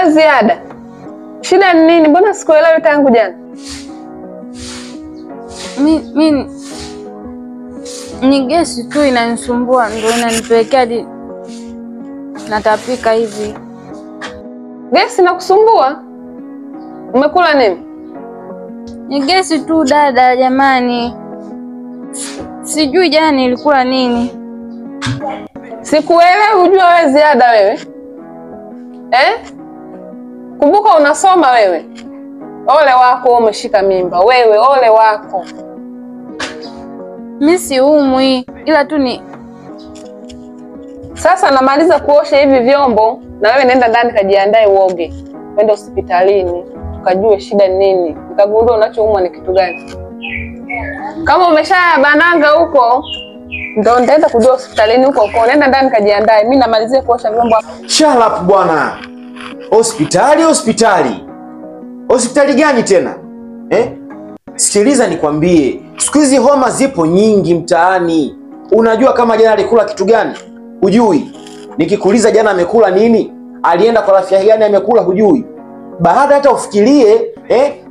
Wewe Ziada, shida ni nini? Mbona sikuelewi tangu jana? Mi ni gesi tu inanisumbua, ndio inanipelekea hadi natapika hivi. Gesi inakusumbua? Umekula nini? Ni gesi tu dada, jamani. Sijui jana nilikula nini. Sikuelewi, ujua wewe Ziada wewe. Eh? Kumbuka unasoma wewe. Ole wako umeshika mimba. Wewe ole wako. Mimi siumwi, ila tu ni sasa namaliza kuosha hivi vyombo na wewe nenda ndani kajiandae uoge. Wende hospitalini tukajue shida nini. Nikagundua unachoumwa ni kitu gani. Kama umeshabananga huko ndio nitaenda kujua hospitalini huko huko. Nenda ndani kajiandae. Mimi namalizia kuosha vyombo. Shut up bwana. Hospitali, hospitali. Hospitali gani tena? Eh? Sikiliza nikwambie, siku hizi homa zipo nyingi mtaani. Unajua kama jana alikula kitu gani? Hujui. Nikikuuliza jana amekula nini? Alienda kwa rafiki gani amekula? Hujui. Baada hata ufikirie,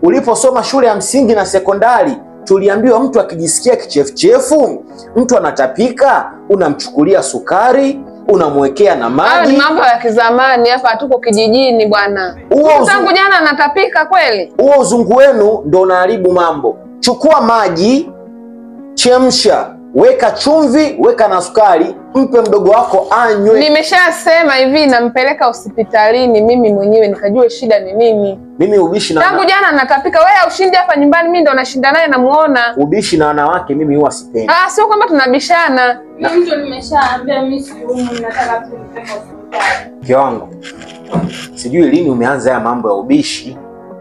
uliposoma shule ya msingi na sekondari, tuliambiwa mtu akijisikia kichefuchefu, mtu anatapika, unamchukulia sukari, unamwekea na maji. Ni mambo ya kizamani, hapa hatuko kijijini bwana. Tangu jana anatapika kweli? Huo uzungu wenu ndio unaharibu mambo. Chukua maji, chemsha, weka chumvi, weka na sukari, mpe mdogo wako anywe. Nimeshasema hivi, nampeleka hospitalini mimi mwenyewe nikajue shida ni nini. Mimi ubishi na tangu jana natapika. Wewe ushindi hapa nyumbani, mimi ndo nashinda naye namuona. Ubishi na wanawake mimi huwa sipendi. Ah, sio kwamba tunabishana. Mimi ndo nimeshaambia mimi siumwi, nataka tu nipeleke hospitali. Mke wangu, sijui lini umeanza haya mambo ya ubishi.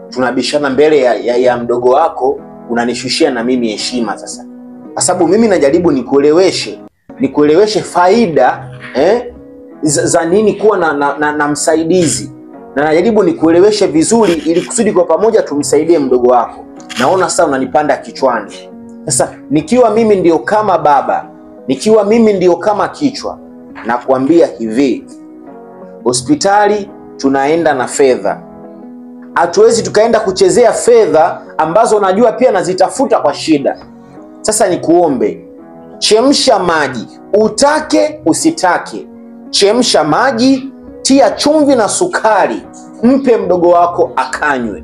Tunabishana mbele ya mdogo wako, unanishushia na mimi heshima sasa. Kwa sababu mimi najaribu nikueleweshe faida za nini kuwa na msaidizi. Na najaribu nikueleweshe vizuri ili kusudi kwa pamoja tumsaidie mdogo wako. Naona sasa unanipanda kichwani. Sasa nikiwa mimi ndio kama baba, nikiwa mimi ndio kama kichwa, nakuambia hivi, hospitali tunaenda na fedha. Hatuwezi tukaenda kuchezea fedha ambazo najua pia nazitafuta kwa shida. Sasa nikuombe, chemsha maji, utake usitake. Chemsha maji, tia chumvi na sukari, mpe mdogo wako akanywe.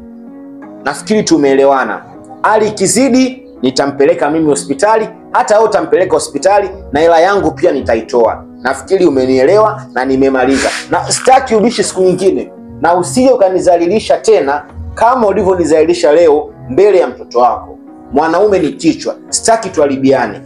Nafikiri tumeelewana. Hali ikizidi nitampeleka mimi hospitali, hata wewe utampeleka hospitali, na hela yangu pia nitaitoa. Nafikiri umenielewa na nimemaliza. Na sitaki ubishi siku nyingine, na usije ukanizalilisha tena kama ulivyonizalilisha leo mbele ya mtoto wako. Mwanaume ni kichwa, sitaki tuharibiane.